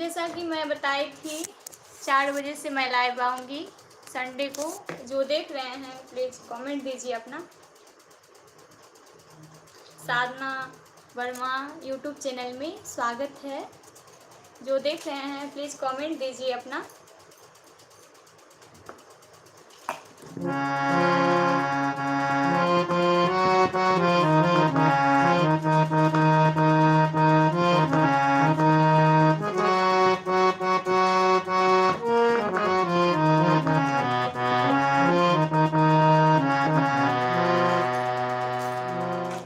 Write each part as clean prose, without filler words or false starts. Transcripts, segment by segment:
जैसा कि मैं बताई थी, 4 बजे से मैं लाइव आऊँगी संडे को। जो देख रहे हैं प्लीज़ कमेंट दीजिए अपना। साधना वर्मा यूट्यूब चैनल में स्वागत है। जो देख रहे हैं प्लीज़ कमेंट दीजिए अपना।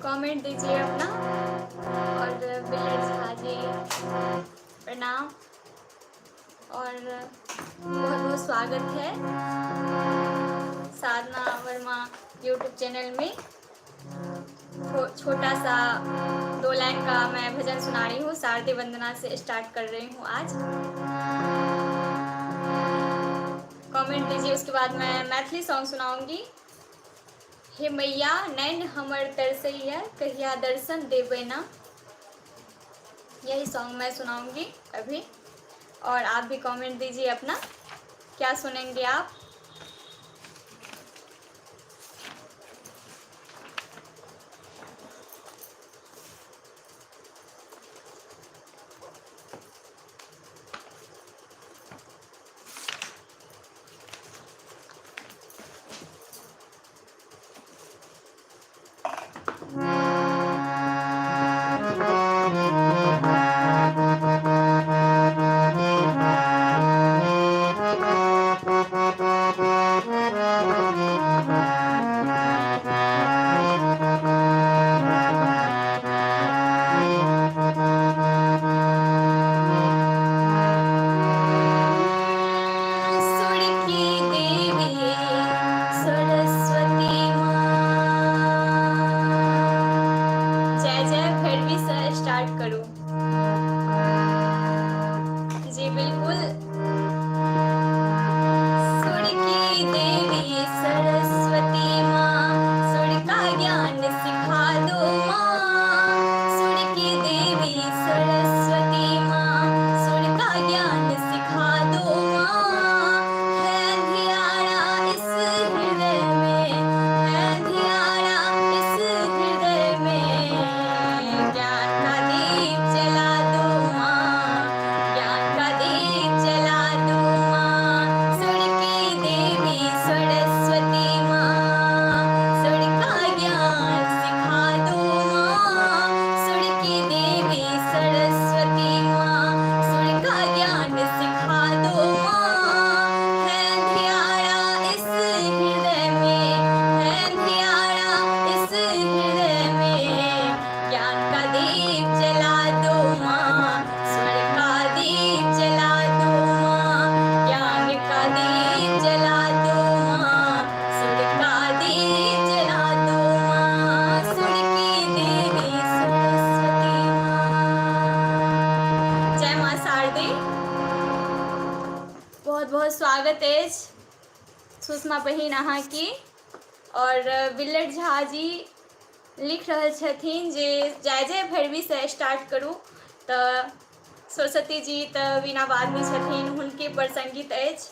कमेंट दीजिए अपना। और बिल्लर झा जी प्रणाम और बहुत बहुत स्वागत है साधना वर्मा यूट्यूब चैनल में। छोटा सा 2 लाइन का मैं भजन सुना रही हूँ, शारदे वंदना से स्टार्ट कर रही हूँ आज। कमेंट दीजिए, उसके बाद मैं मैथिली सॉन्ग सुनाऊंगी। हे मैया नैन हमर तरसैया कहिया दर्शन देबै ना, यही सॉन्ग मैं सुनाऊंगी अभी। और आप भी कमेंट दीजिए अपना, क्या सुनेंगे आप। सुर की देवी सरस्वती माँ, जय जय भैरवी से स्टार्ट करूँ। जी बिल्कुल। सुर की देवी सरस्वती माँ, सुर का ज्ञान सिखा दो माँ। सुर की देवी सरस्वती माँ, सुर का ज्ञान सिखा दो माँ। है अंधियारा इस हृदय में, है अंधियारा इस हृदय में, ज्ञान का दीप जला दो माँ, ज्ञान का दीप जला दो माँ। सुर की देवी सरस्वती माँ, सुर का ज्ञान सिखा दो माँ। सुर की देवी सरस्वती माँ, सुर का ज्ञान सिखा दो माँ। है अंधियारा इस हृदय में, है अंधियारा इस हृदय में, ज्ञान का दीप जला दो माँ, स्वर का दीप जला दो माँ, ज्ञान का दीप जला दो माँ, सुर का दीप जला दो माँ। सुर की देवी सरस्वती माँ। जय माँ शारदे। बहुत बहुत स्वागत है सुषमा बहिन अहाँ की। और बिल्लर झा जी लिख रहल छथिन जे जय जय भैरवी से स्टार्ट करू। तऽ सरस्वती जी तऽ बिना बादमे छथिन, हुनके पर संगीत अछि,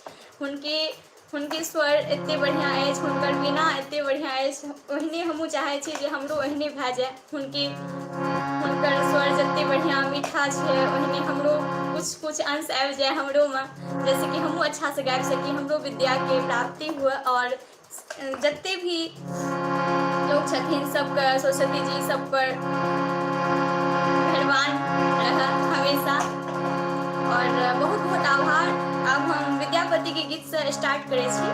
हुनके स्वर एते बढ़िआँ अछि, हुनकर वीणा एते बढ़िआँ अछि। ओहने हमहूँ चाहै छी जे हमरो ओहने भए जाय, हुनकर स्वर जते बढ़िआँ मीठा छै ओहने हमरो कुछ कुछ अंश आबि जाय हमरोमे, जैसे कि हमहूँ अच्छासँ गाबि सकी, हमरो विद्याके प्राप्ति हुए। और जते भी लोग छथिन सबके सरस्वती जी सब पर मेहरबान रहत हमेशा। और बहुत बहुत आभार। आब हम विद्यापति के गीत से स्टार्ट करै छी।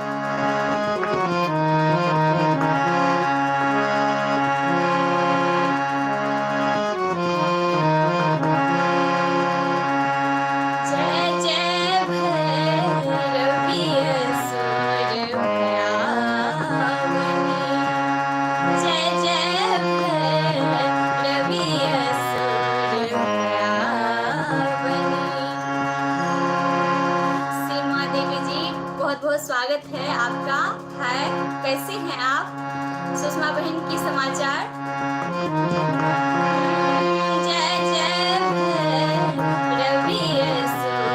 जय जय भैरवी असुर भयावनी, जय जय भैरवी असुर भयावनी। सीमा देवी जी बहुत बहुत स्वागत है आपका। हाय, कैसे हैं आप? सुषमा बहन की समाचार। जय जय भैरवी असुर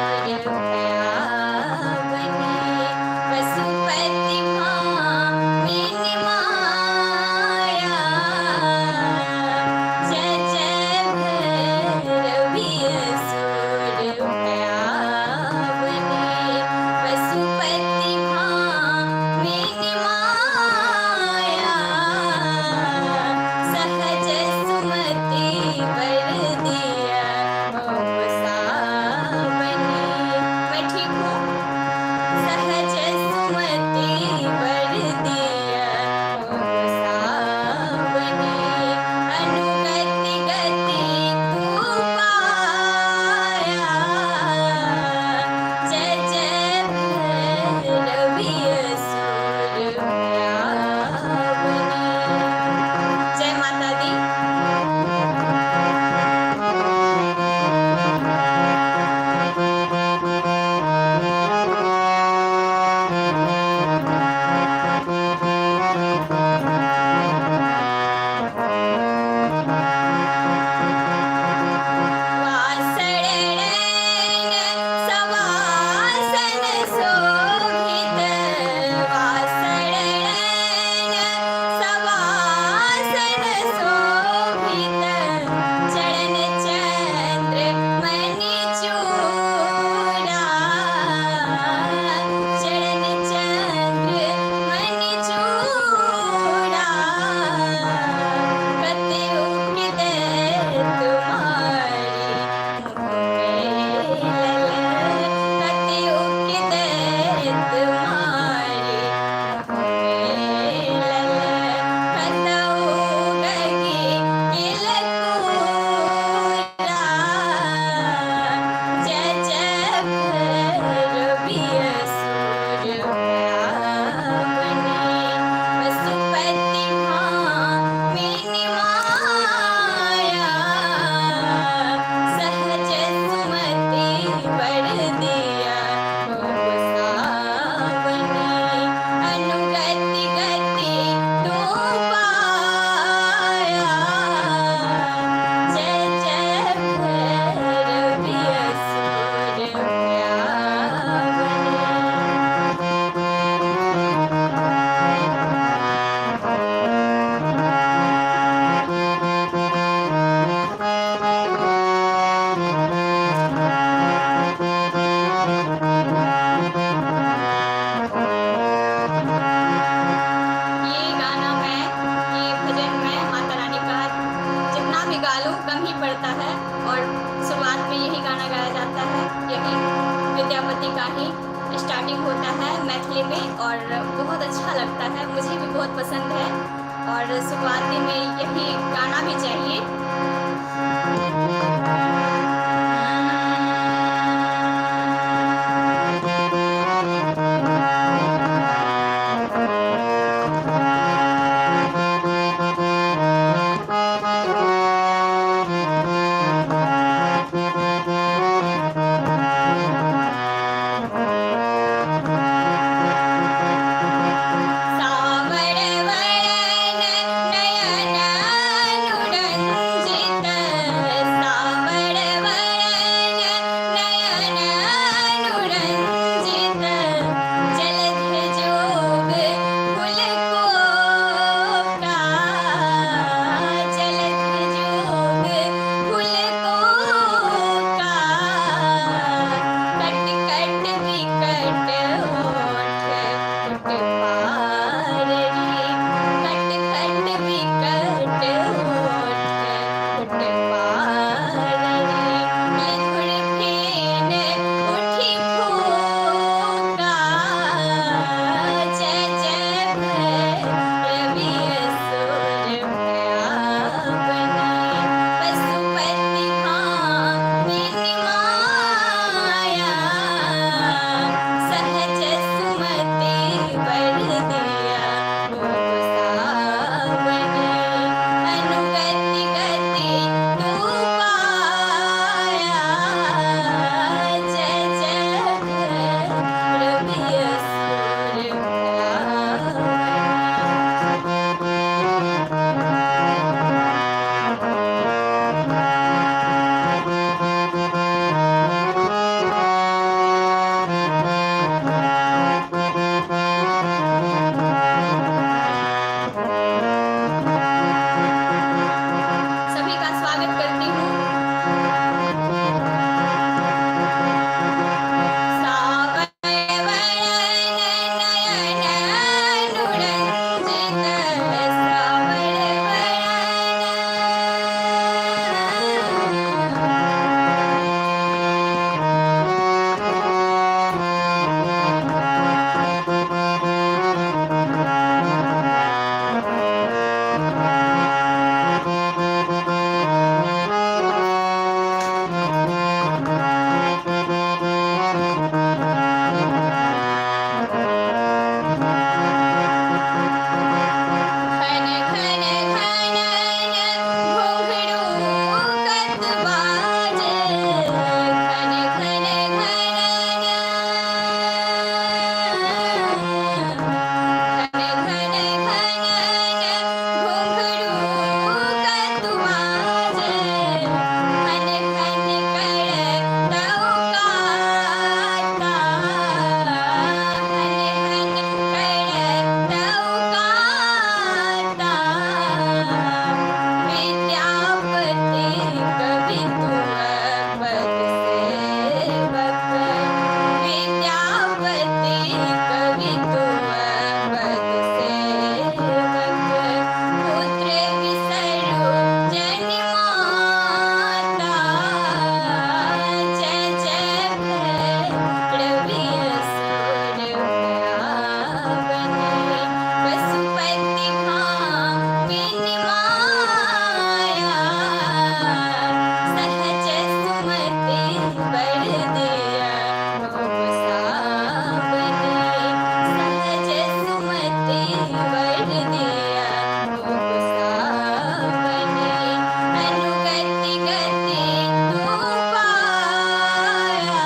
रिकॉर्डिंग होता है मैथिली में और बहुत अच्छा लगता है, मुझे भी बहुत पसंद है। और शुरुआती में यही गाना भी चाहिए। सावर वरण नयन अनुरंजित, सावर वरण नयन अनुरंजित, जलध जोग फुल कोका, जलध जोग फुल कोका, कट कट विकट होठ फुट पार रे, कट कट विकट होठ फुट पार रे, लिधुर फेन उठी फूका, जय जय भैरवि असुर भयावनी, पशुपति भामिनी माया, सहज सुमति बर दिया गोसावनी, अनुगति गति तू पाया, जय जय भैरवि असुर भयावनी। सभी का स्वागत करती हूँ। सावर वरण नयन अनुरंजित, सावर वरण घन घन घनन घुंघरू कत बाजे, घन घन घनन, घन घन घनन घुंघरू कत बाजे, घन घन करतौ काता, घन घन करतौ काता, विद्यापति कवि तुअ पद सेवक, विद्यापति कवि तुअ पद सेवक, पुत्र बिसरु जनि माता, जय जय भैरवि असुर भयावनी, पशुपति भामिनी माया, सहज सुमति बर दिया गोसावनी, सहज सुमति बर दिया गोसावनी, अनुगति गति तू पाया,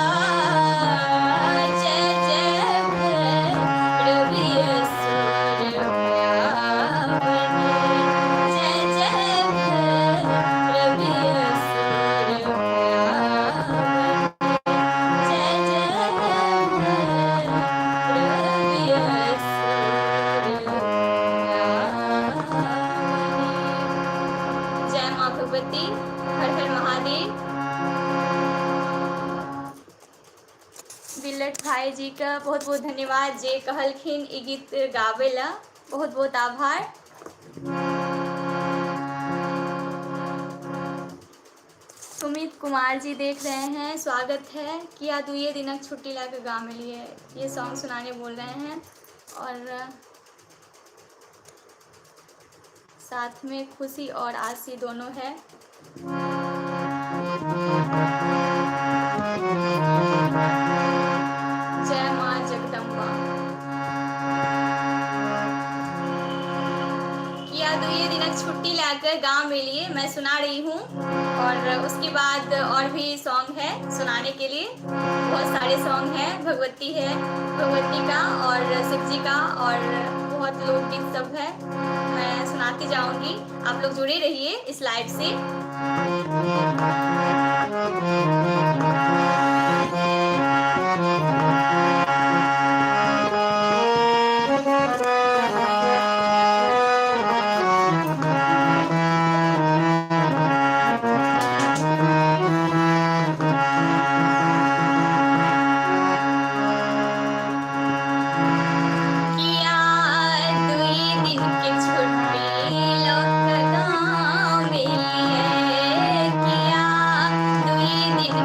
जय जय भैरवि असुर भयावनी, जय जय भैरवि असुर भयावनी, जय जय भैरवि असुर भयावनी। जय माँ भगवती, हर हर महादेव। बिल्लट भाई जी का बहुत बहुत धन्यवाद जे कहलखिन ई गीत गावे ला, बहुत बहुत आभार। सुमित कुमार जी देख रहे हैं, स्वागत है। किया दुए दिनक छुट्टी ला के गाँव लिए ये सॉन्ग सुनाने बोल रहे हैं। और साथ में खुशी और आशी दोनों है। जय माँ जगदम्बा। किया दुए दिनक छुट्टी लाकर गाँव में लिए मैं सुना रही हूँ। और उसके बाद और भी सॉन्ग है सुनाने के लिए, बहुत सारे सॉन्ग हैं। भगवती है, भगवती का और शिव जी का और बहुत लोकगीत सब है, मैं सुनाती जाऊंगी। आप लोग जुड़े रहिए इस लाइव से। किया दुई दिन के छुट्टी लोक गाँव मिलिए। किया दुई दिन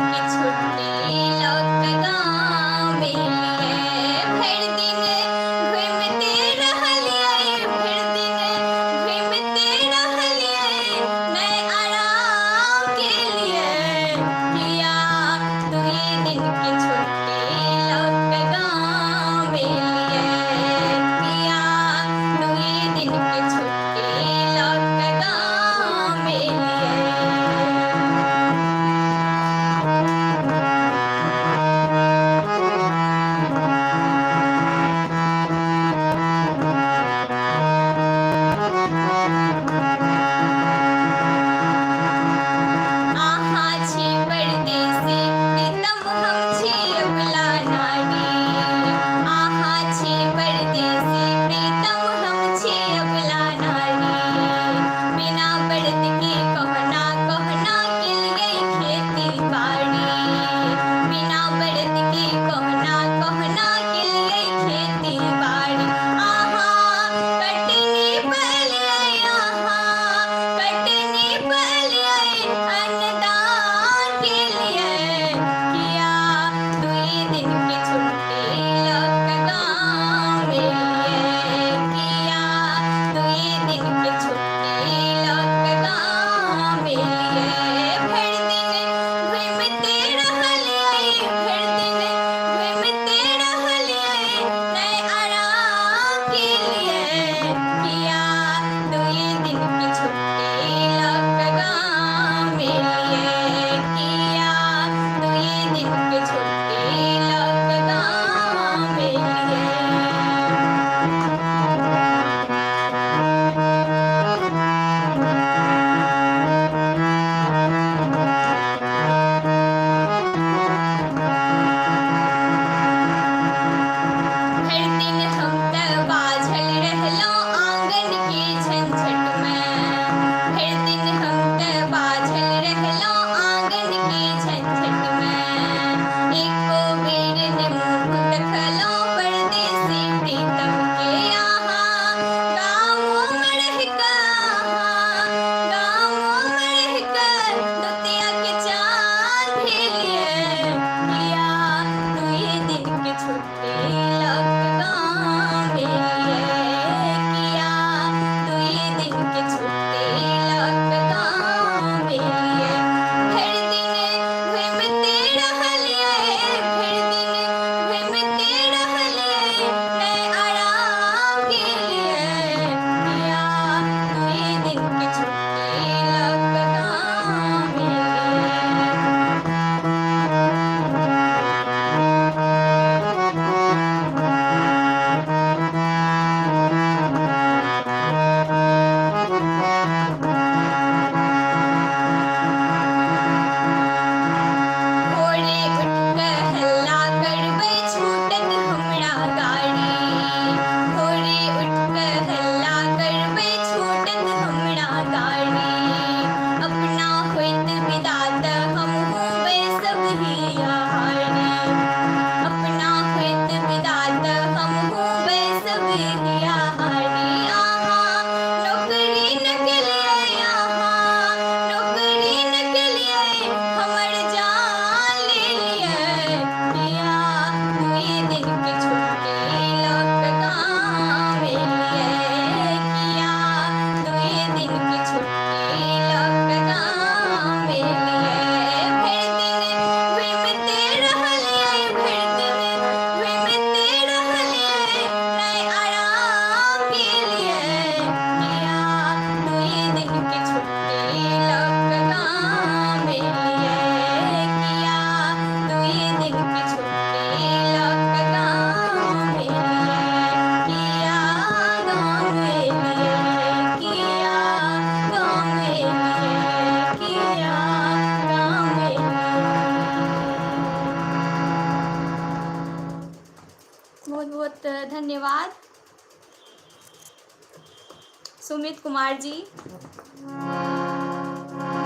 सुमित कुमार जी,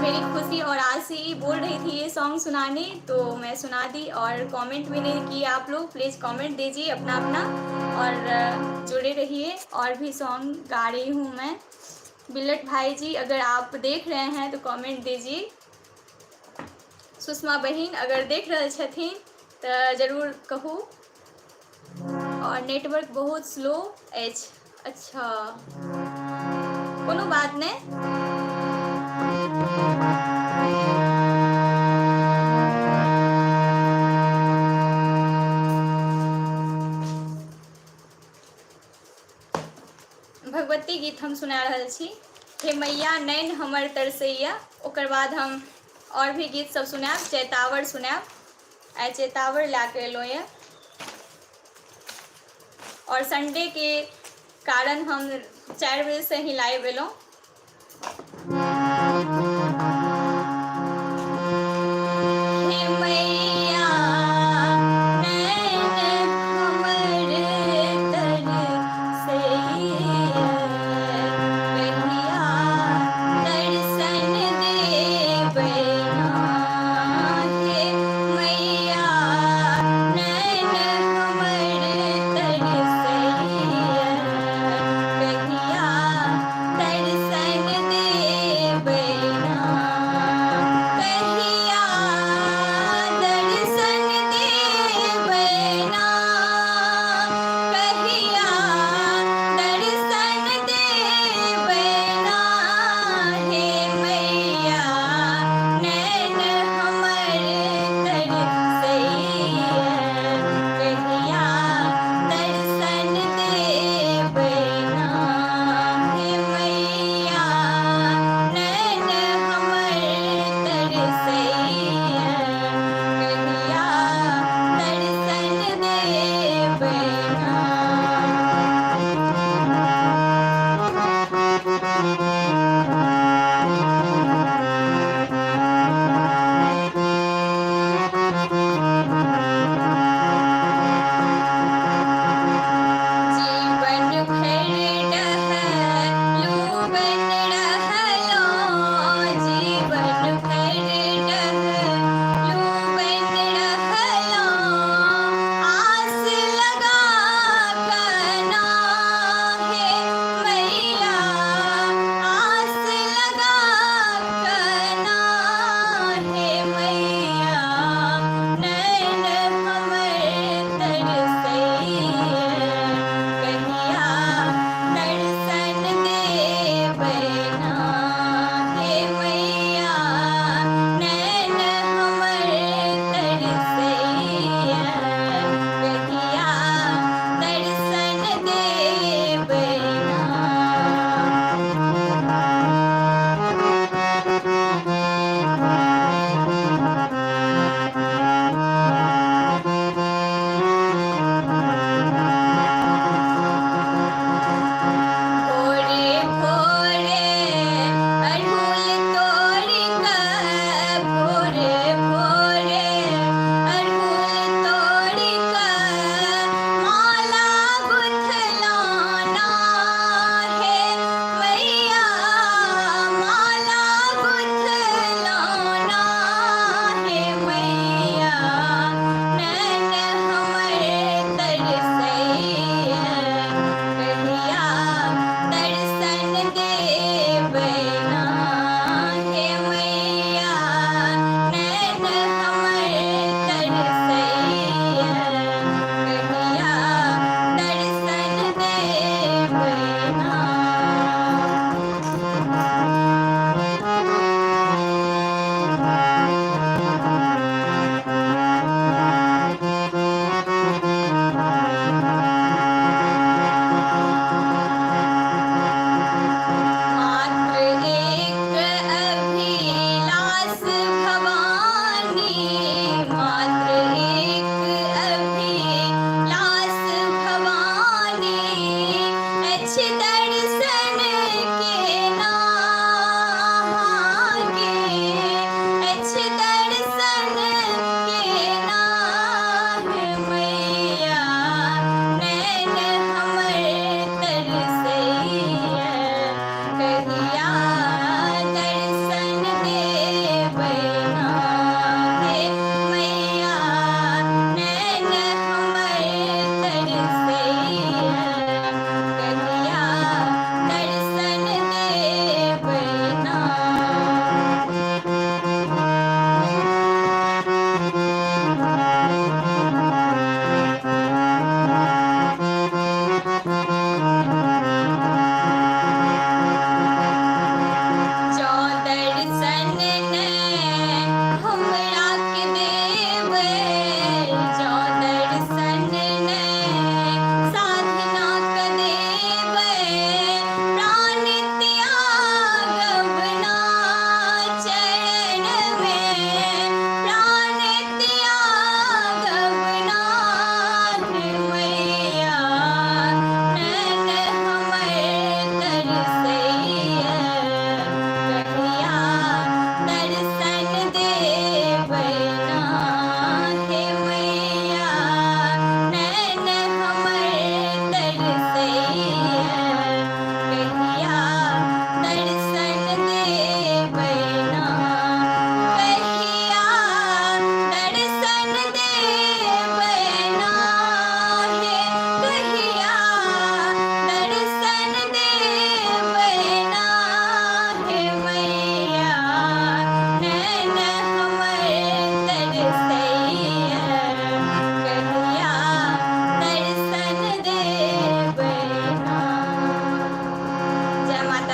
मेरी खुशी और आशी बोल रही थी ये सॉन्ग सुनाने, तो मैं सुना दी। और कमेंट भी नहीं किए आप लोग, प्लीज़ कमेंट दीजिए अपना अपना और जुड़े रहिए। और भी सॉन्ग गा रही हूँ मैं। बिल्लट भाई जी अगर आप देख रहे हैं तो कमेंट दीजिए। सुषमा बहिन अगर देख रहल छथिन तऽ जरूर कहू। और नेटवर्क बहुत स्लो अछि। अच्छा, कोनो बात नहि। भगवती गीत हम सुना रहल छी, हे मैया नैन हमर तरसैया। ओकर बाद हम और भी गीत सब सुनायब, चैतावर सुनायब। आइ चैतावर लए कऽ एलहुँ यऽ और संडे के कारण हम 4 बजे से ही लाइव एलहुँ। हे मैया नैन हमर तरसैया, कहिया दर्शन देबै ना। हे मैया नैन हमर तरसैया, कहिया दर्शन देबै।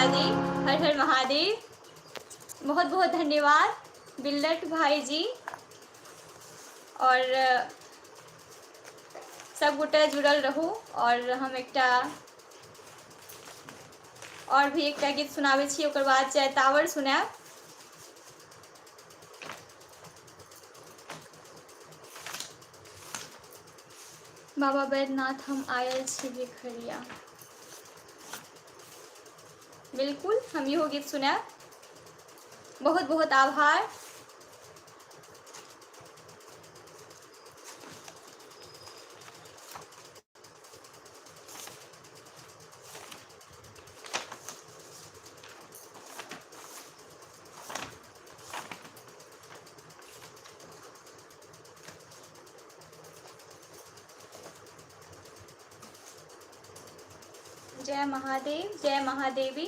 माता दी, हर हर महादेव। बहुत बहुत धन्यवाद बिल्लट भाई जी। और सब गोटे जुड़ल रहू। और हम एकटा और भी एकटा गीत सुनाबै छी, ओकर बाद चैतावर सुनायब। बाबा बैद्यनाथ हम आयल छी भिखरिया। बिल्कुल, हम इहो गीत सुनायब। बहुत बहुत आभार। जय महादेव, जय महादेवी।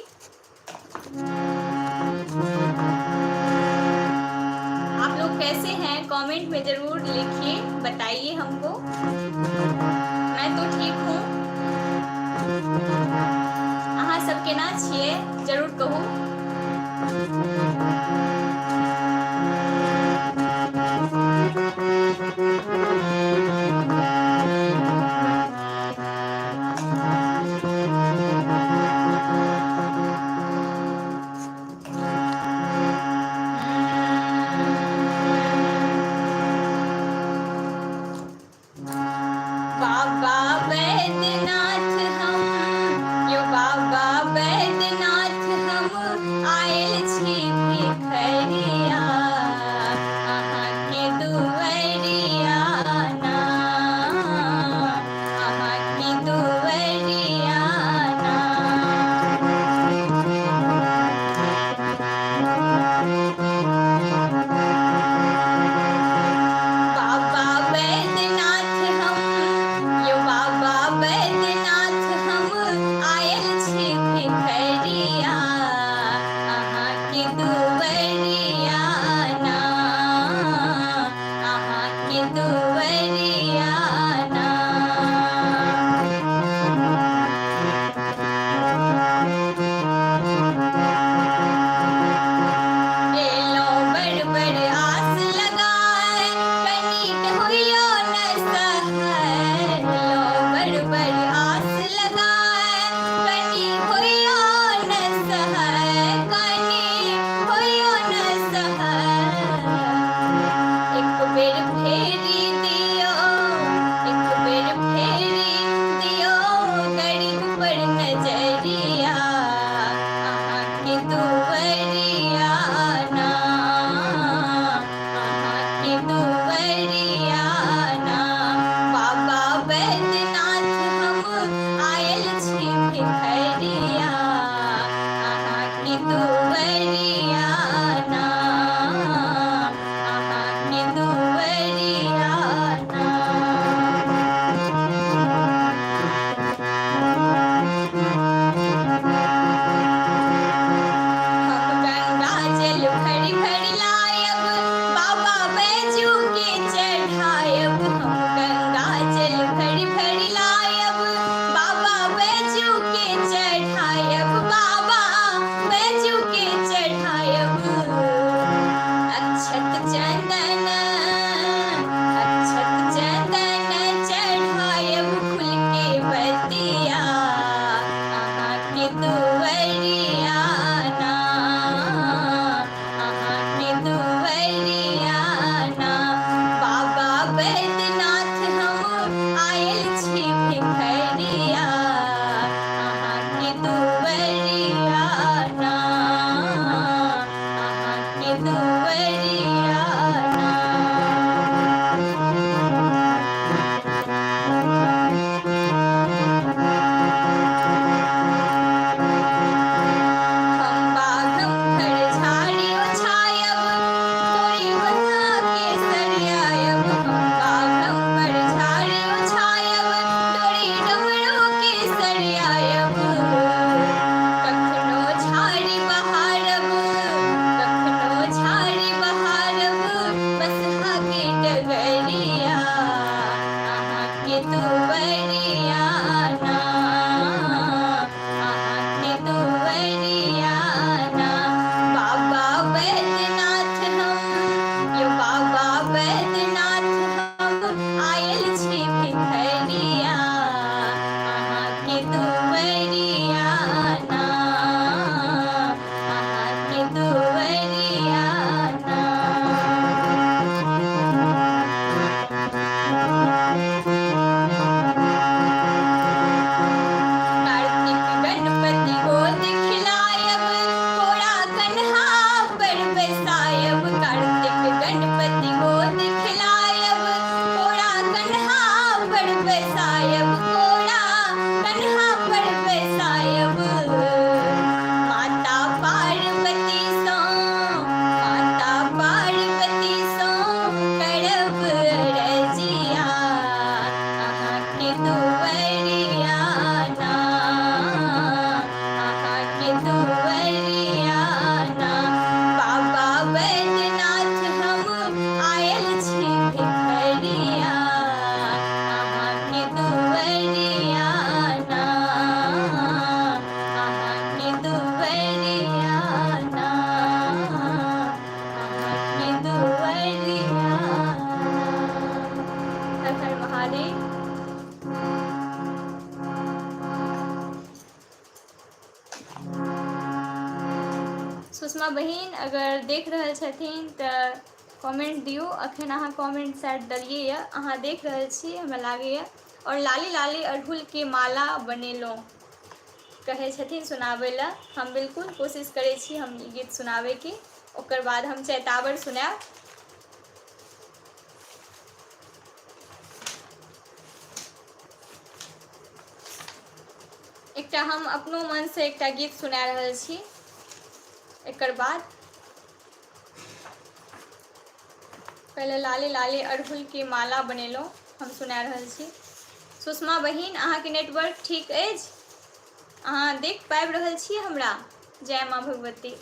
आप लोग कैसे हैं कमेंट में जरूर लिखिए, बताइए हमको। मैं तो ठीक हूँ, अहाँ सब केना छियै जरूर कहू। बाबा बैद्यनाथ हम यो, बाबा बैद्यनाथ हम आयल छी भिखरिया। सुषमा बहिन अगर देख रहल छथिन तऽ कमेंट दियौ। अखन अहाँ कमेंट शायद देलियै यऽ, अहाँ देख रहल छी हमरा लागैए। आओर लाली लाली अड़हुलके माला बनेलहुँ कहै छथिन सुनाबै लए। हम बिल्कुल कोशिश करै छी हम ई गीत सुनाबैके, ओकर बाद हम चैतावर सुनायब। एकटा हम अपनो मनसँ एकटा गीत सुना रहल छी। एकर बाद पहिले लाले लाले अड़हुलके माला बनेलहुँ हम सुना रहल छी। सुषमा बहिन, अहाँके नेटवर्क ठीक अछि? अहाँ देख पाबि रहल छी हमरा? जय माँ भगवती।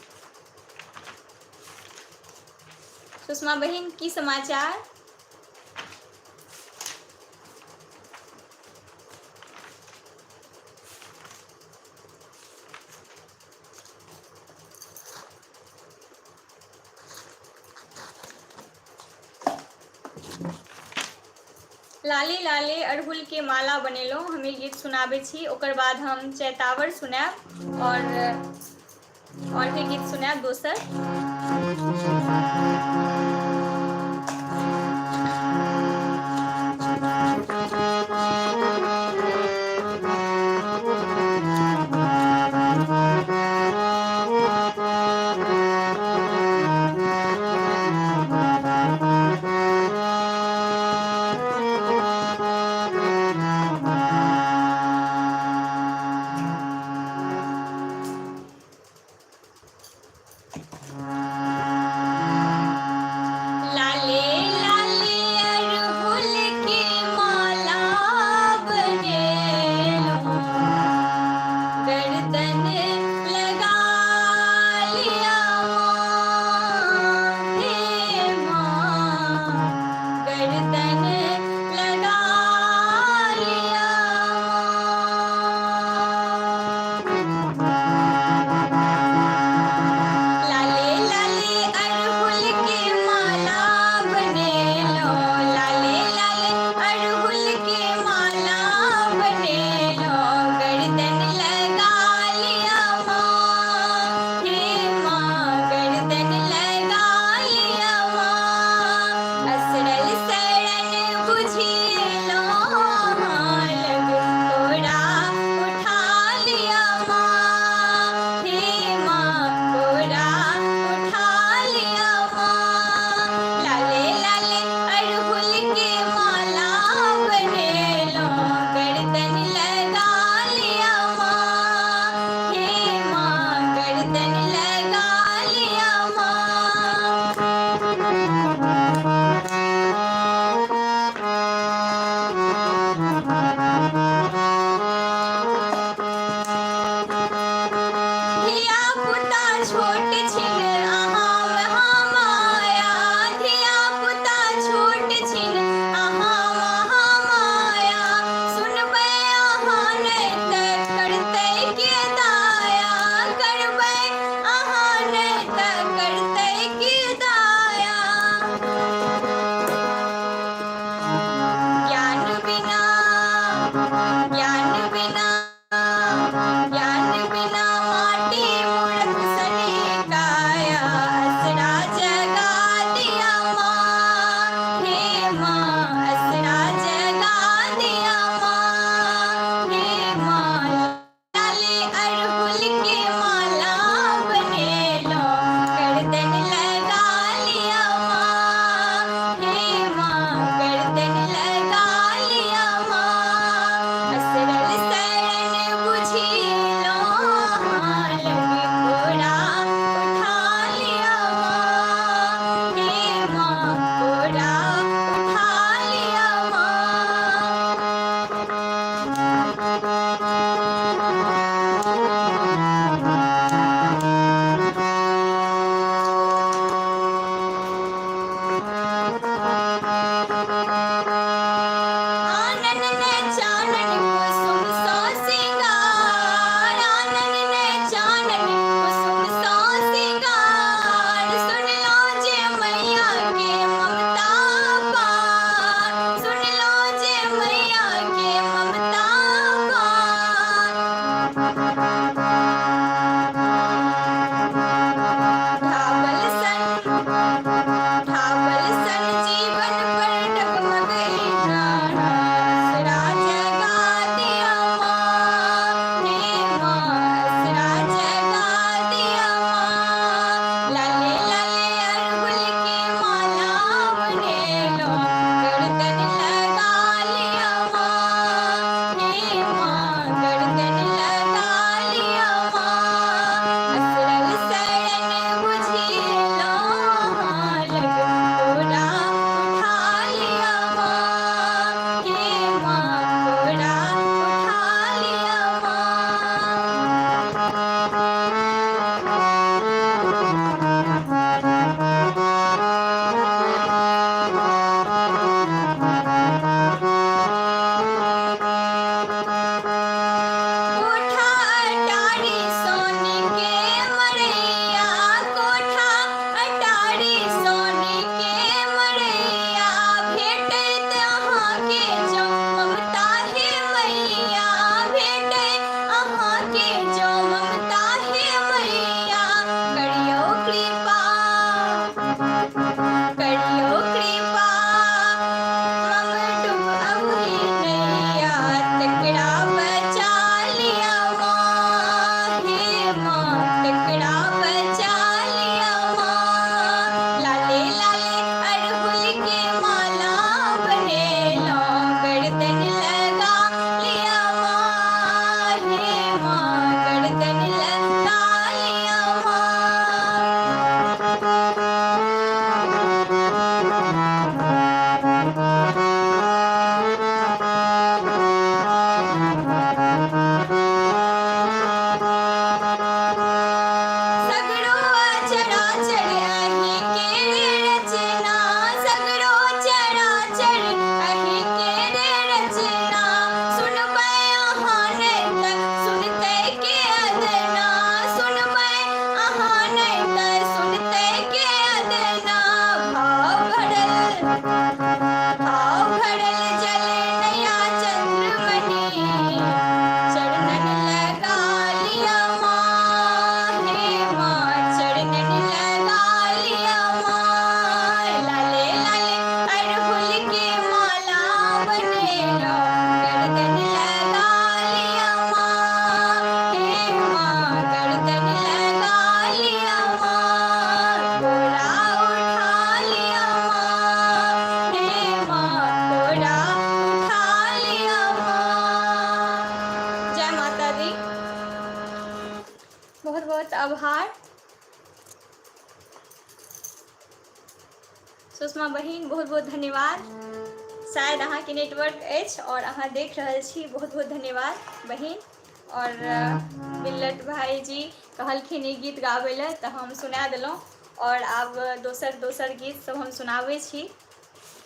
सुषमा बहिन, की समाचार? लाले लाले अड़हुल के माला बनेलहुँ हम ई गीत सुनाबै छी। ओकर बाद हम चैतावर सुनायब और भी गीत सुनायब दोसर। बहुत आभार। सुषमा बहिन, बहुत बहुत धन्यवाद। शायद अहाँके नेटवर्क अछि आओर अहाँ देख रहल छी। बहुत बहुत धन्यवाद बहिन। आओर बिल्लट भाईजी कहलखिन ई गीत गाबै लए, तऽ हम सुना देलहुँ। आओर आब दोसर दोसर गीत सब हम सुनाबै छी।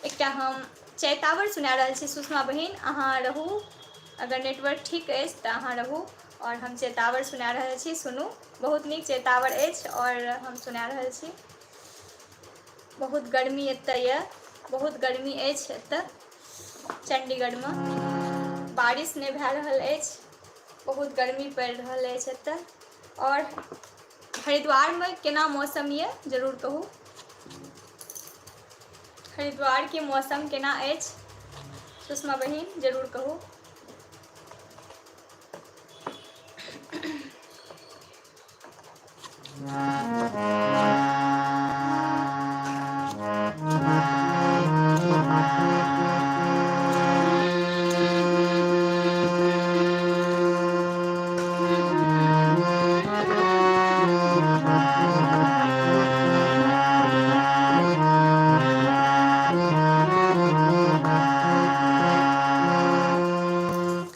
एकटा हम चैतावर सुना रहल छी। सुषमा बहिन, अहाँ रहू, अगर नेटवर्क ठीक अछि तऽ अहाँ रहू। आओर हम चैतावर सुना रहल छी, सुनू, बहुत नीक चैतावर अछि आओर हम सुना रहल छी। बहुत गर्मी एतऽ यऽ, बहुत गर्मी अछि एतऽ चण्डीगढ़मे। बारिश नहि भए रहल अछि, बहुत गर्मी पड़ि रहल अछि एतऽ। आओर हरिद्वारमे केना मौसम यऽ, जरूर कहू। हरिद्वारके मौसम केना अछि सुषमा बहिन, जरूर कहू।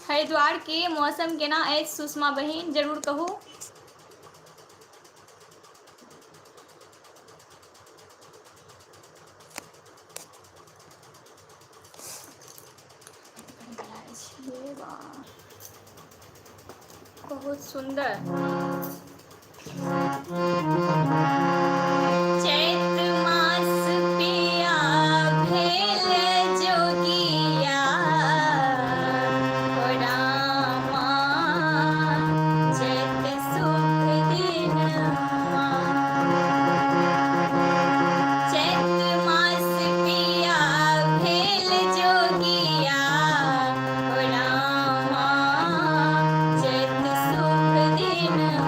हरिद्वार के मौसम केना अछि सुषमा बहिन, जरूर कहू। बहुत सुन्दर। चैत मास पिया भेल जोगिया, हो रामा चैत सुख दिनमा। चैत मास पिया भेल जोगिया, हो रामा चैत सुख दिनमा।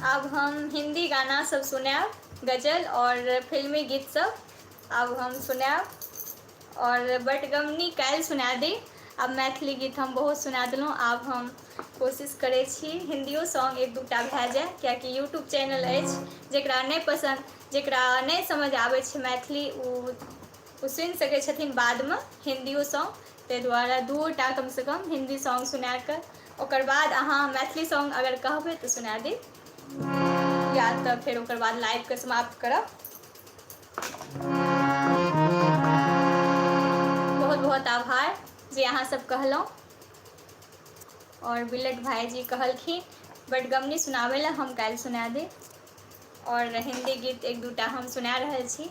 आब हम हिन्दी गाना सब सुनायब, गजल आओर फिल्मी गीत सब आब हम सुनायब आओर बटगमनी काल्हि सुना दी। आब मैथिली गीत हम बहुत सुना देलहुँ। आब हम कोशिश करै छी हिन्दियो सॉन्ग एक दूटा भए जाय, कियाकि यूट्यूब चैनल अछि, जकरा नहि पसन्द, जकरा नहि समझ आबै छै मैथिली, ओ ओ सुनि सकै छथिन बादमे हिन्दियो सॉन्ग। ताहि दुआरे दूटा कमसँ कम हिन्दी सॉन्ग सुना कऽ ओकर बाद अहाँ मैथिली सॉन्ग अगर कहबै तऽ सुना देब, या तऽ फेर ओकर बाद लाइवके समाप्त करब। बहुत बहुत आभार जे अहाँ सब कहलहुँ। आओर बिलट भाईजी कहलखिन बटगमनी सुनाबै लए, हम काल्हि सुना देब। आओर हिन्दी गीत एक दूटा हम सुना रहल छी।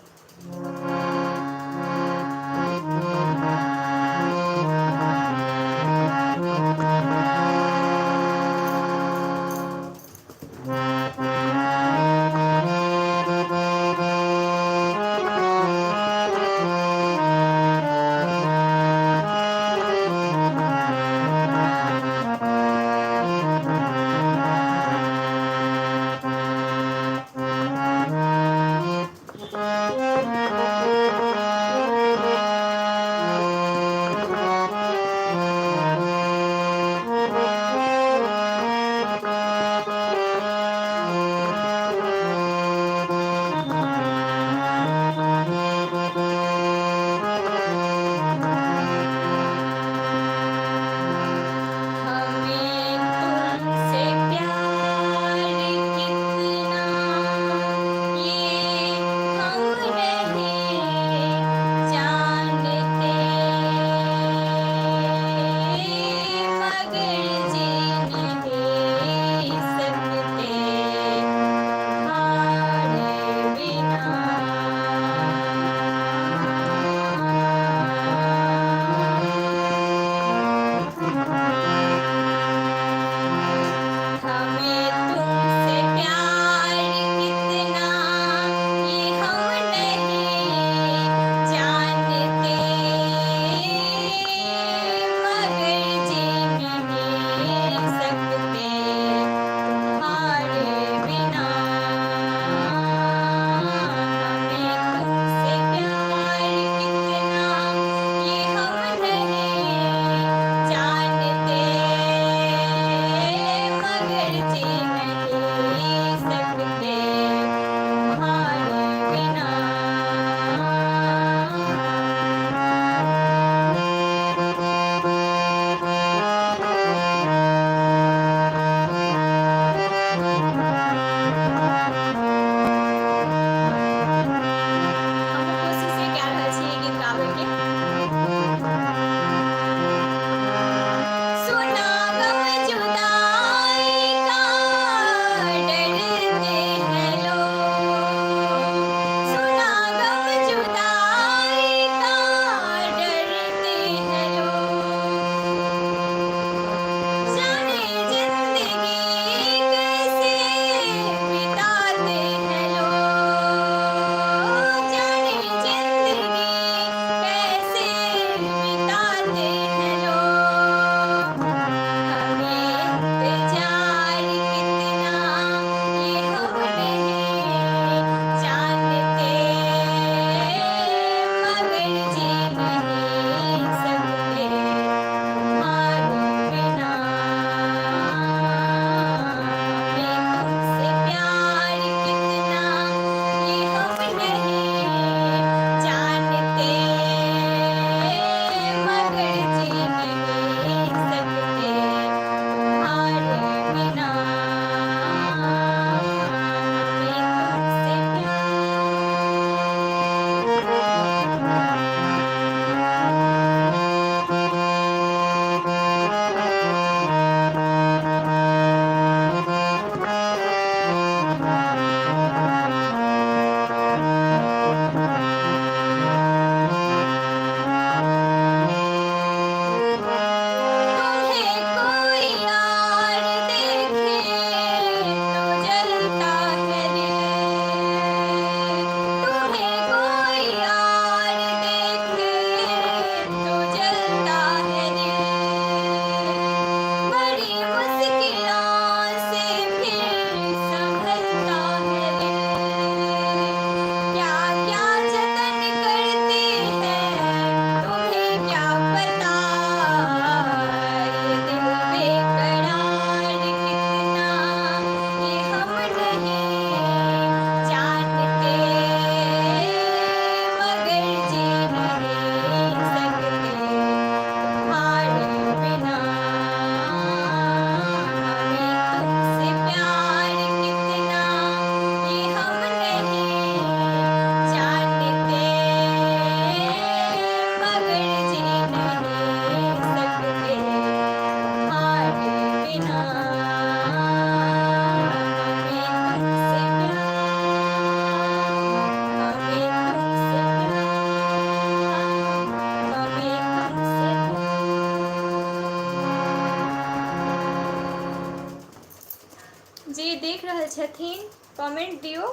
जे देख रहल छथिन कमेंट दियौ।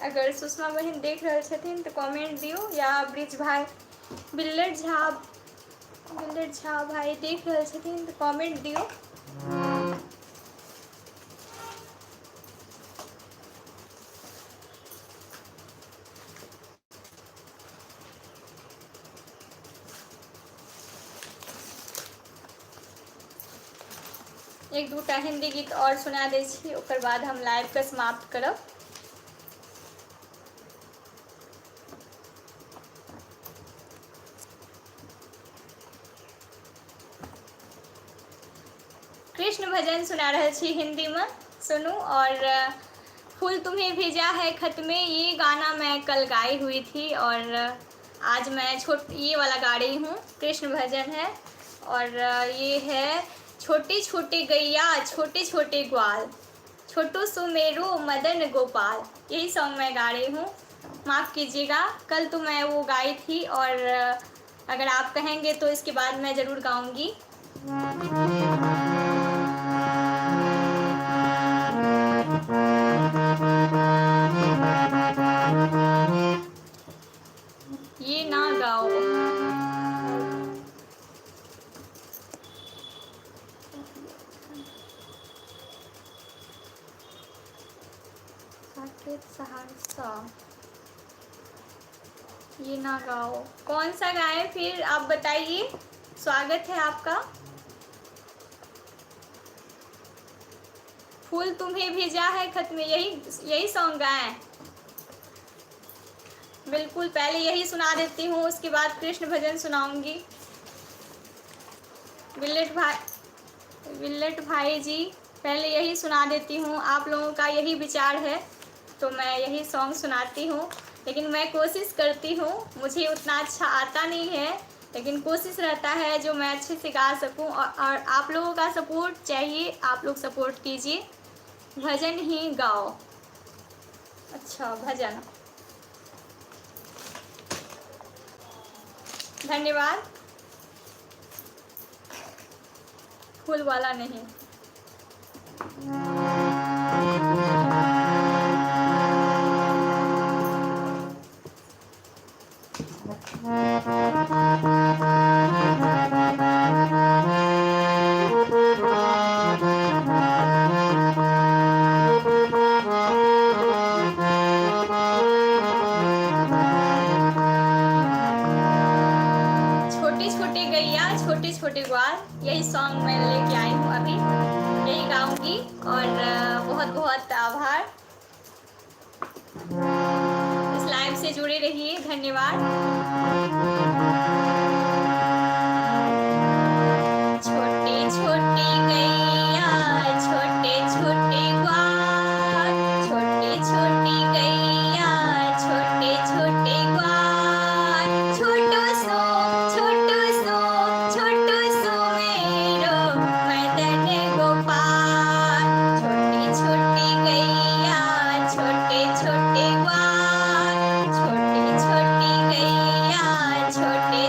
अगर सुषमा बहिन देख रहल छथिन तऽ कमेंट दियौ, या ब्रिज भाई बिल्लर झा, बिल्लर झा भाई देख रहल छथिन तऽ कमेंट दियौ। एक दूटा हिंदी गीत और सुना दै छी, ओकर बाद हम लाइवके समाप्त करब। कृष्ण भजन सुना रहल छी हिंदी में, सुनू। और फूल तुम्हें भेजा है खत में, ये गाना मैं कल गाई हुई थी और आज मैं छोट ये वाला गा रही हूँ, कृष्ण भजन है। और ये है छोटी छोटी गैया छोटे छोटे ग्वाल, छोटू सुमेरु मदन गोपाल, यही सॉन्ग मैं गा रही हूँ। माफ़ कीजिएगा, कल तो मैं वो गाई थी और अगर आप कहेंगे तो इसके बाद मैं ज़रूर गाऊंगी। ये ना गाओ। साकेत सहरसा, ये ना गाओ। कौन सा गाए फिर आप बताइए। स्वागत है आपका। फूल तुम्हें भेजा है खत में, यही यही सॉन्ग गाएं। बिल्कुल, पहले यही सुना देती हूँ, उसके बाद कृष्ण भजन सुनाऊंगी। बिल्लट भाई, बिल्लट भाई जी, पहले यही सुना देती हूँ। आप लोगों का यही विचार है तो मैं यही सॉन्ग सुनाती हूँ, लेकिन मैं कोशिश करती हूँ, मुझे उतना अच्छा आता नहीं है, लेकिन कोशिश रहता है जो मैं अच्छे से गा सकूँ। और आप लोगों का सपोर्ट चाहिए, आप लोग सपोर्ट कीजिए। भजन ही गाओ। अच्छा, भजन, धन्यवाद। फूल वाला नहीं। छोटे छोटे गैया छोटे छोटे ग्वाल, यही सॉन्ग मैं लेके आई हूँ अभी, यही गाऊंगी। और बहुत बहुत आभार, इस लाइव से जुड़े रहिए, धन्यवाद। छोटे छोटे गैया छोटे छोटे ग्वाल, छोटे छोटे गैया छोटे छोटे ग्वाल, छोटो सो छोटो सो छोटो सो मेरो मदन गोपाल, छोटी छोटी गैया छोटे छोटे ग्वाल, छोटी छोटी गैया छोटे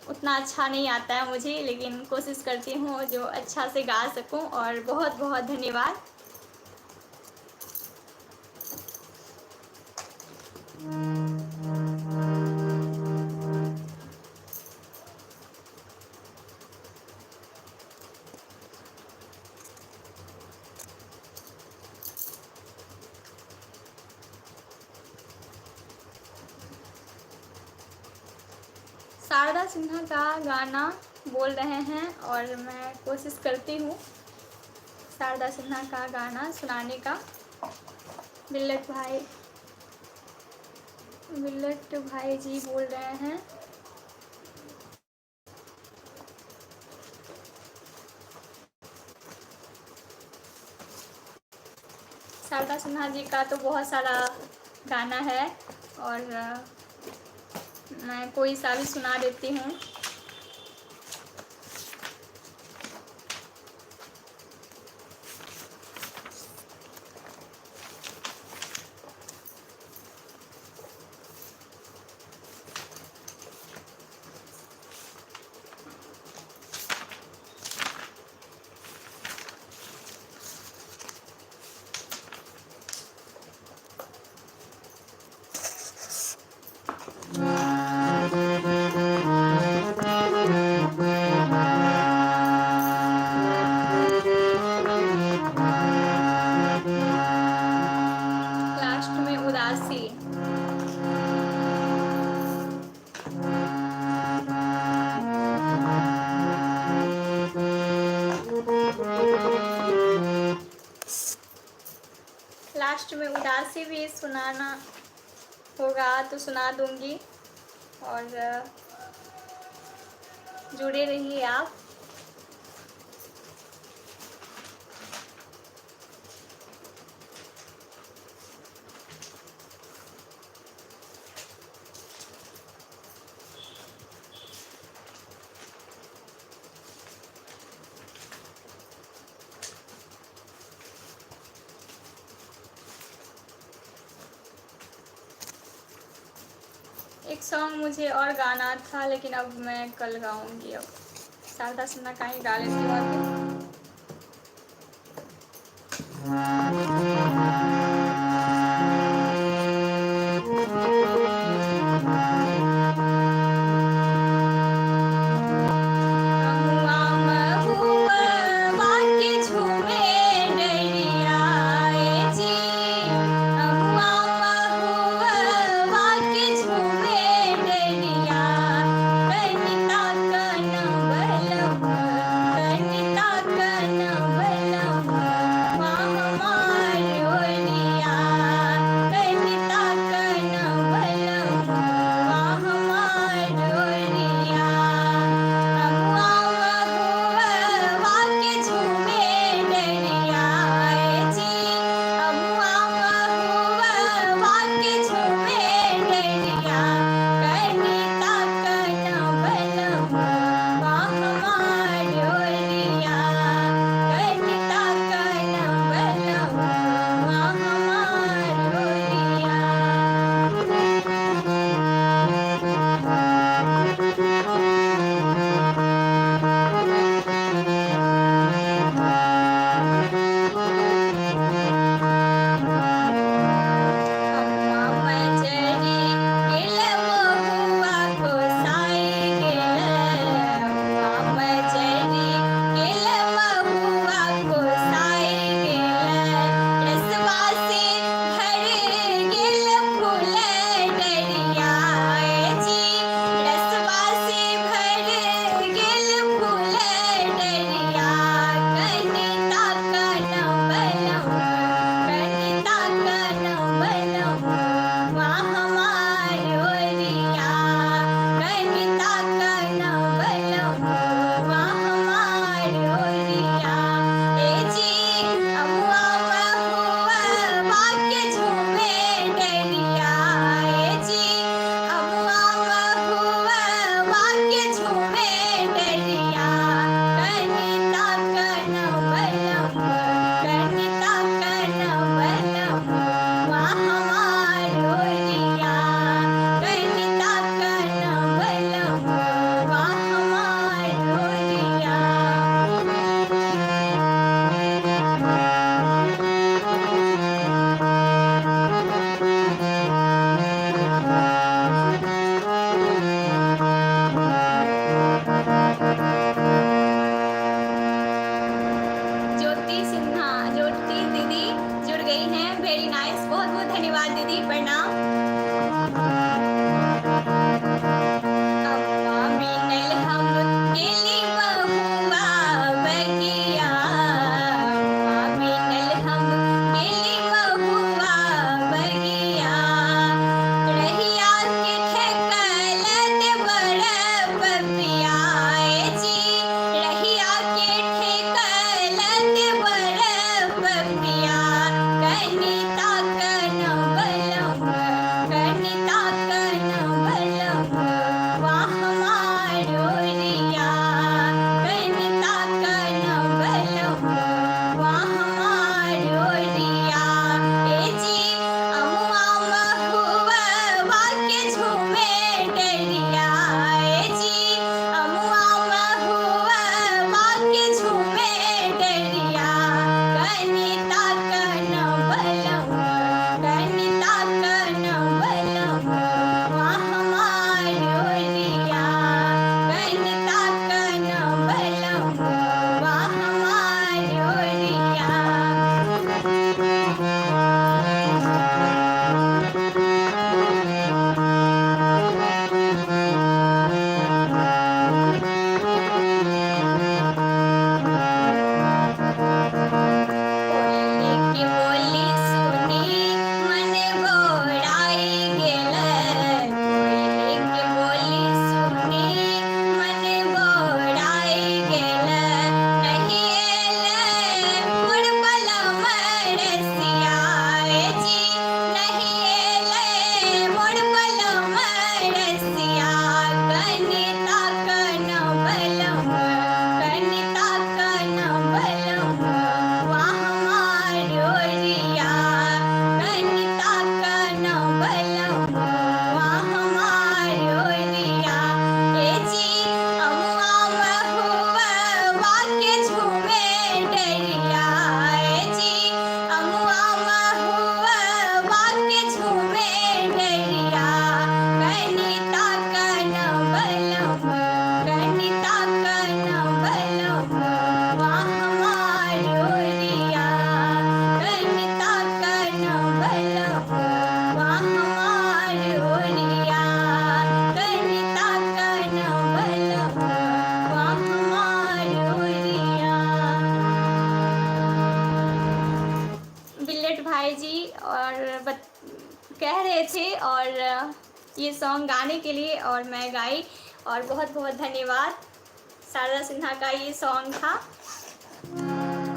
उतना अच्छा नहीं आता है मुझे, लेकिन कोशिश करती हूँ जो अच्छा से गा सकूँ। और बहुत बहुत धन्यवाद। शारदा सिन्हा का गाना बोल रहे हैं और मैं कोशिश करती हूँ शारदा सिन्हा का गाना सुनाने का। बिल्लट भाई जी बोल रहे हैं। शारदा सिन्हा जी का तो बहुत सारा गाना है और मैं कोई सा भी सुना देती हूँ। लास्ट में उदासी भी सुनाना होगा तो सुना दूंगी, और जुड़े रहिए आप। एक सॉन्ग मुझे और गाना था, लेकिन अब मैं कल गाऊंगी। अब शारदा सिन्हा का ही गा लेती हूँ अभी। बहुत धन्यवाद दीदी, प्रणाम। अम्मा मिनल हम गेली महुआ बगिया, अम्मा मिनल हम गेली महुआ बगिया, रहिया के ठेकल देवर पपिया जी, रहिया के ठेकल देवर पपिया, कनिता कन बलम, कनिता कन बलम वाह मारो रिया, कनिता कन बलम वाह मारो रिया, ए जी अमुआ महुआ के झूमे डरिया, ए जी अमुआ महुआ के झूमे डरिया, कनिता कन बलम, कनिता कन बलम वाह मारो रिया, कनिता कन बलम वाह मारो रिया। कोयली की बोली सुनी मन घोड़ाई गेल, कोयली की बोली सुनी मन घोड़ाई गेल, नहीं एलै मोर बलम रसिया जी, नहीं एलै मोर बलम रसिया, कनिता कन बलम, कनिता कन बलम वाह मारो रिया, कनिता कन बलम वाह मारो रिया, ए जी अमुआ महुआ के झूमे डरिया, ए जी अमुआ महुआ के झूमे डरिया, कनिता कन बलम, कनिता कन बलम वाह मारो रिया, कनिता कन बलम वाह मारो रिया, कनिता कन बलम वाह मारो रिया। बिल्लट भाई जी और कह रहे थे और ये सॉन्ग गाने के लिए, और मैं गाई, और बहुत बहुत धन्यवाद। शारदा सिन्हा का ये सॉन्ग था।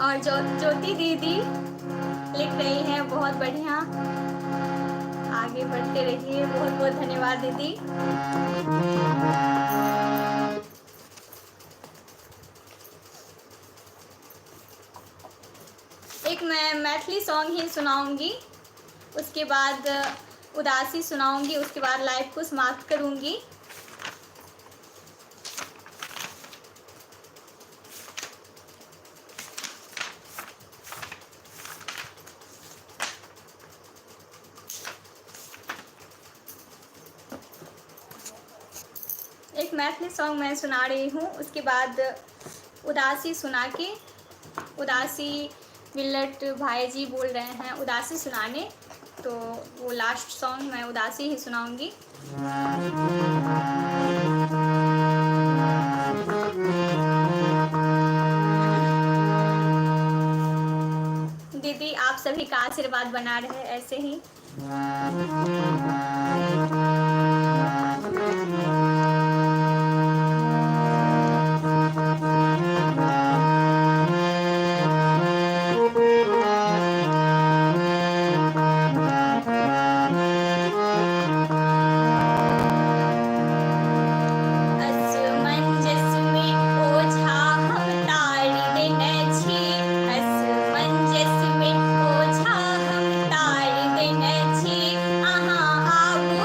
और जो ज्योति दीदी लिख रही हैं, बहुत बढ़िया, आगे बढ़ते रहिए, बहुत बहुत धन्यवाद दीदी। एक मैं मैथिली सॉन्ग ही सुनाऊंगी, उसके बाद उदासी सुनाऊंगी, उसके बाद लाइव को समाप्त करूंगी। एक मैथिली सॉन्ग मैं सुना रही हूँ, उसके बाद उदासी सुना के, उदासी मिल्लत भाई जी बोल रहे हैं उदासी सुनाने, तो वो लास्ट सॉन्ग मैं उदासी ही सुनाऊंगी। दीदी आप सभी का आशीर्वाद बना रहे ऐसे ही। असमंजस में ओझा हम तारी देने छी, असमंजस में ओझा हम तारी देने छी, अहाँ आबू।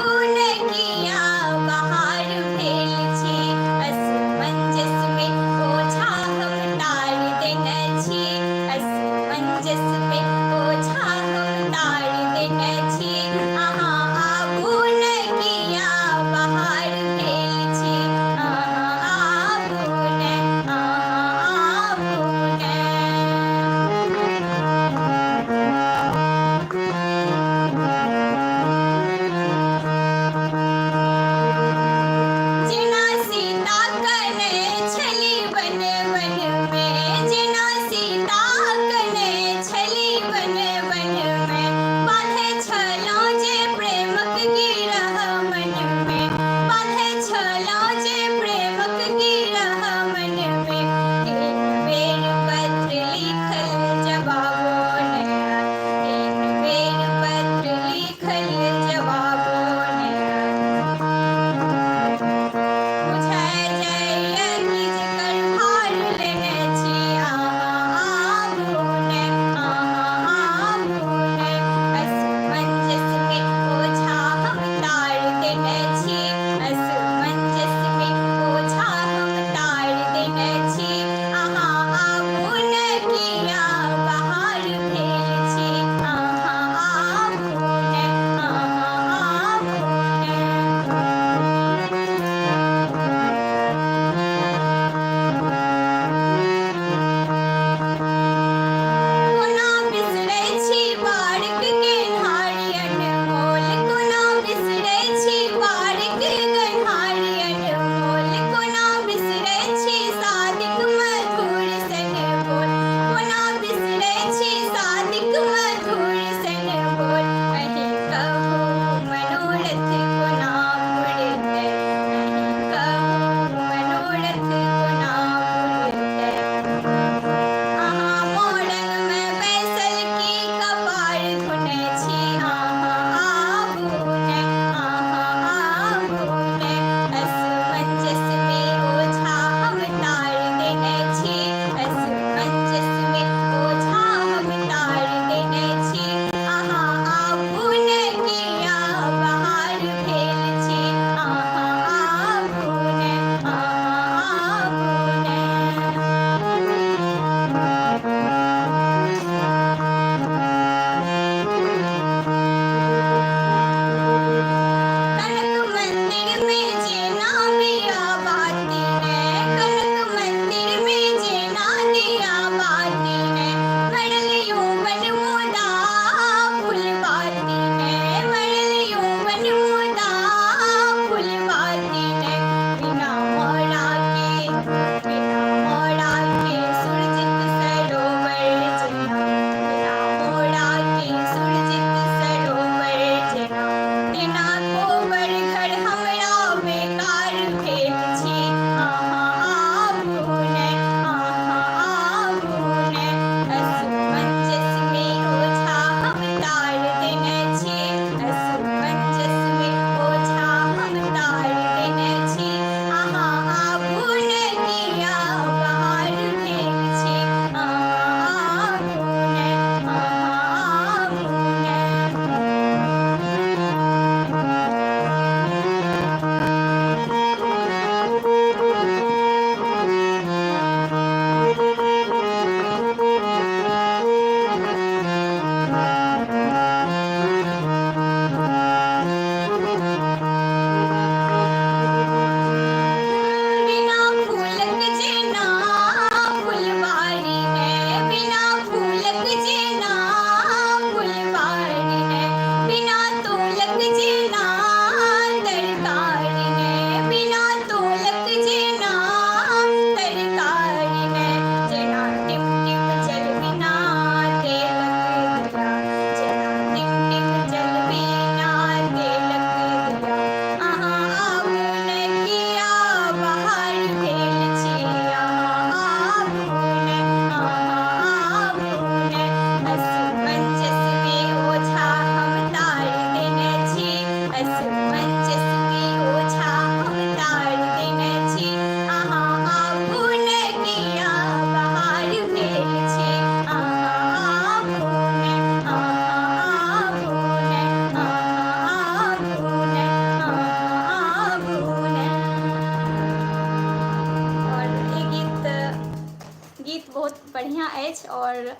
अछि आओर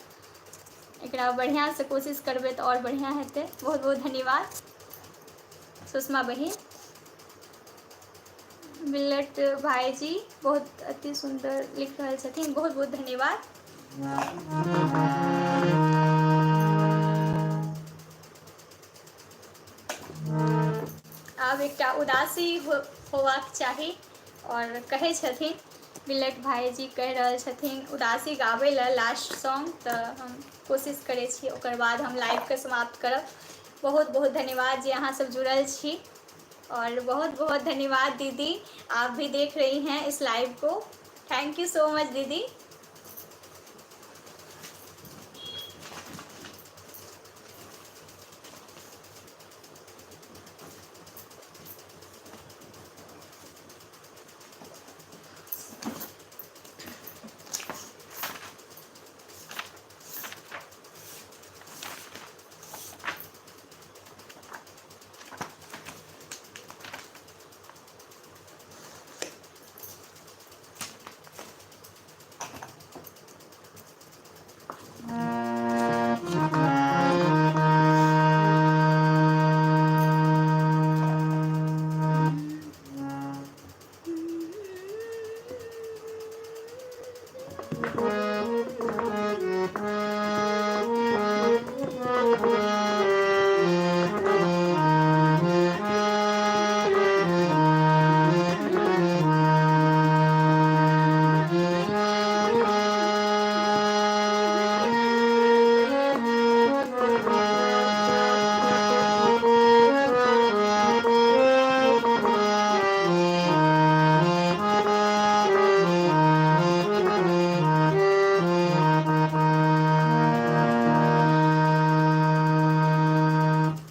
एकरा बढ़िआँसँ कोशिश करबै तऽ आओर बढ़िआँ हेतै। बहुत बहुत धन्यवाद सुषमा बहिन। बिल्लट भाईजी बहुत अति सुन्दर लिख रहल छथिन, बहुत बहुत धन्यवाद। आब एकटा उदासी होबाक चाही आओर कहै छथिन बिल्लट भाईजी, कहि रहल छथिन उदासी गाबै लए लास्ट सॉन्ग, तऽ हम कोशिश करै छी, ओकर बाद हम लाइवके समाप्त करब। बहुत बहुत धन्यवाद जे अहाँ सब जुड़ल छी और बहुत बहुत धन्यवाद दीदी, आप भी देख रही हैं इस लाइव को, thank you so much दीदी।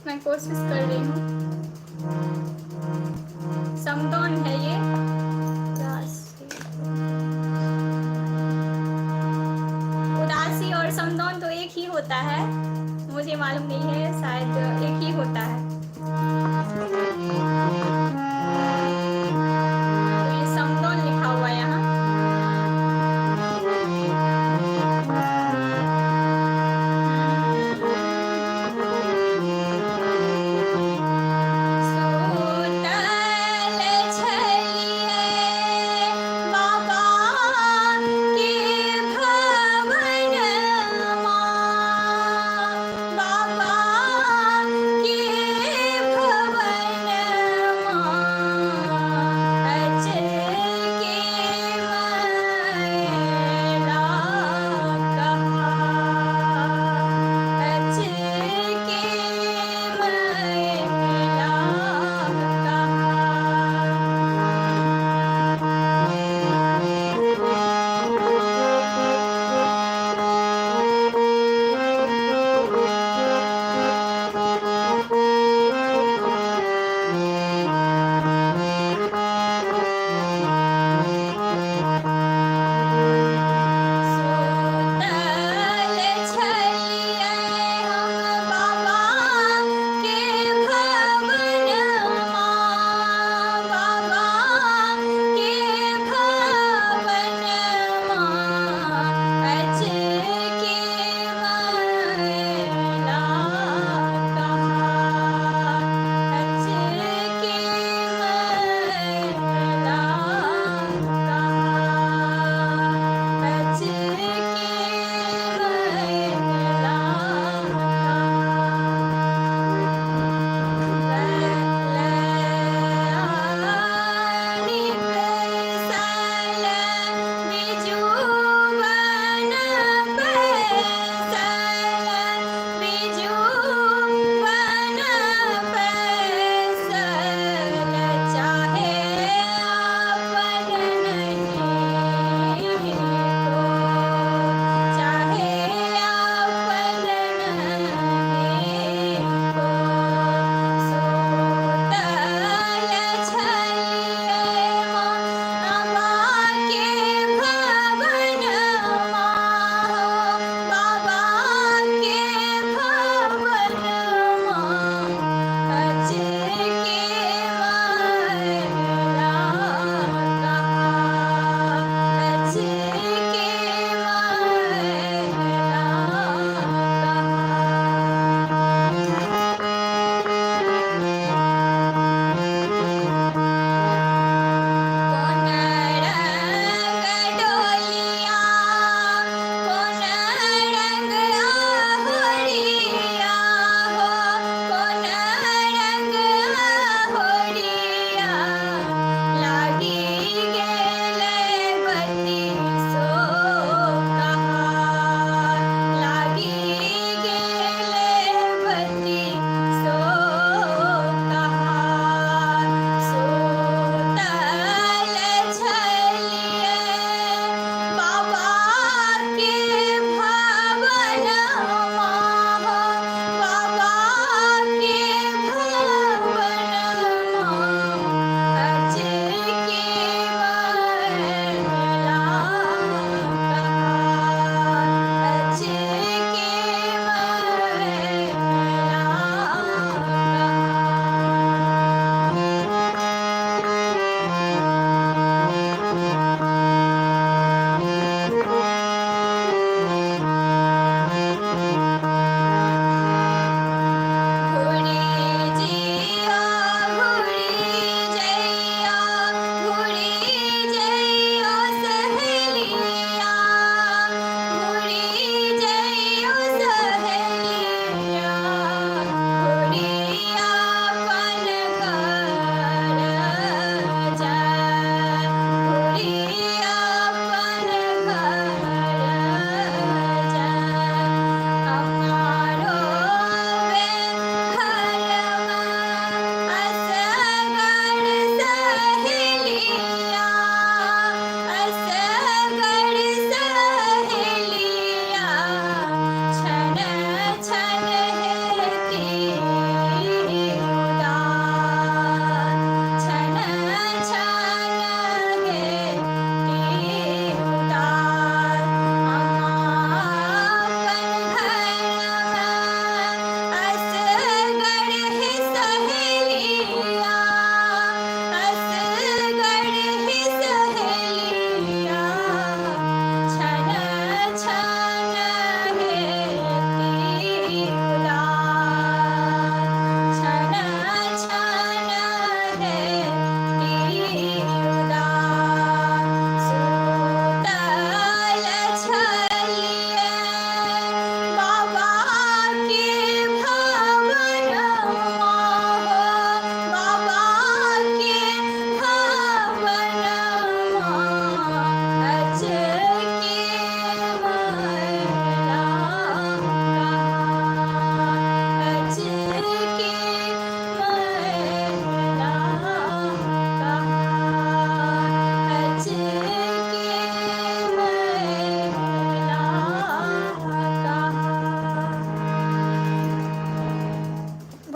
मैं कोशिश कर रही हूँ। समदाउन है ये। उदासी, उदासी और समदाउन तो एक ही होता है, मुझे मालूम नहीं है, शायद एक ही होता है। तो ये समदाउन लिखा हुआ है यहाँ। सुतल छली।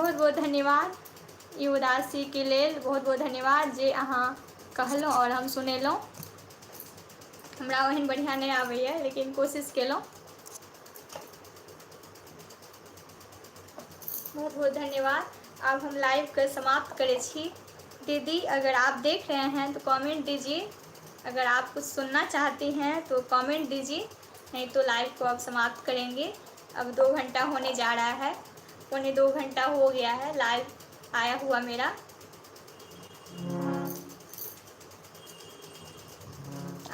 बहुत बहुत धन्यवाद। ई उदासीके लेल बहुत बहुत धन्यवाद जे अहाँ कहलहुँ आओर हम सुनेलहुँ। हमरा ओहन बढ़िआँ नहि आबैए, लेकिन कोशिश केलहुँ। बहुत बहुत धन्यवाद। अब हम लाइव के समाप्त करै छी। दीदी, अगर आप देख रहे हैं तो कमेंट दीजिए। अगर आप कुछ सुनना चाहती हैं तो कमेंट दीजिए, नहीं तो लाइव को अब समाप्त करेंगे। अब 2 घंटा होने जा रहा है, 1.75 घंटा हो गया है लाइव आया हुआ मेरा।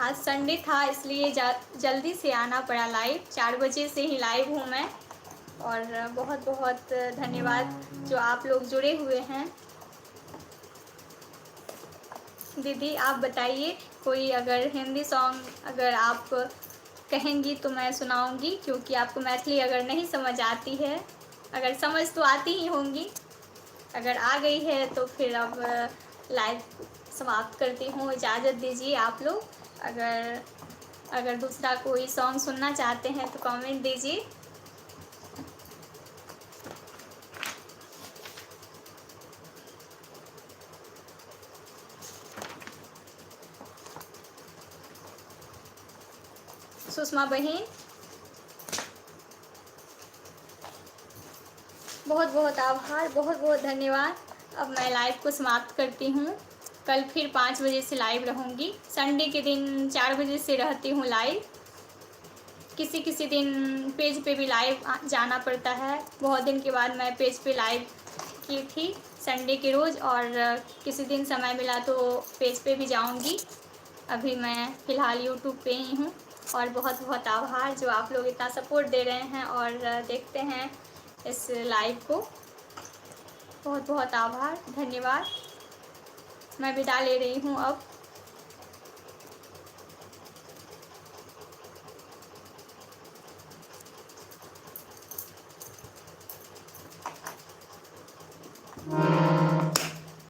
आज संडे था इसलिए जल्दी से आना पड़ा लाइव। 4 बजे से ही लाइव हूँ मैं। और बहुत बहुत धन्यवाद जो आप लोग जुड़े हुए हैं। दीदी आप बताइए, कोई अगर हिंदी सॉन्ग अगर आप कहेंगी तो मैं सुनाऊंगी, क्योंकि आपको मैथिली अगर नहीं समझ आती है, अगर समझ तो आती ही होंगी, अगर आ गई है तो फिर अब लाइव समाप्त करती हूँ। इजाज़त दीजिए आप लोग। अगर अगर दूसरा कोई सॉन्ग सुनना चाहते हैं तो कमेंट दीजिए। सुषमा बहन, बहुत बहुत आभार, बहुत बहुत धन्यवाद। अब मैं लाइव को समाप्त करती हूँ। कल फिर 5 बजे से लाइव रहूँगी। संडे के दिन 4 बजे से रहती हूँ लाइव। किसी किसी दिन पेज पे भी लाइव जाना पड़ता है। बहुत दिन के बाद मैं पेज पे लाइव की थी संडे के रोज़, और किसी दिन समय मिला तो पेज पे भी जाऊँगी। अभी मैं फ़िलहाल यूट्यूब पे ही हूँ। और बहुत बहुत आभार जो आप लोग इतना सपोर्ट दे रहे हैं और देखते हैं इस लाइव को। बहुत बहुत आभार, धन्यवाद। मैं विदा ले रही हूँ अब।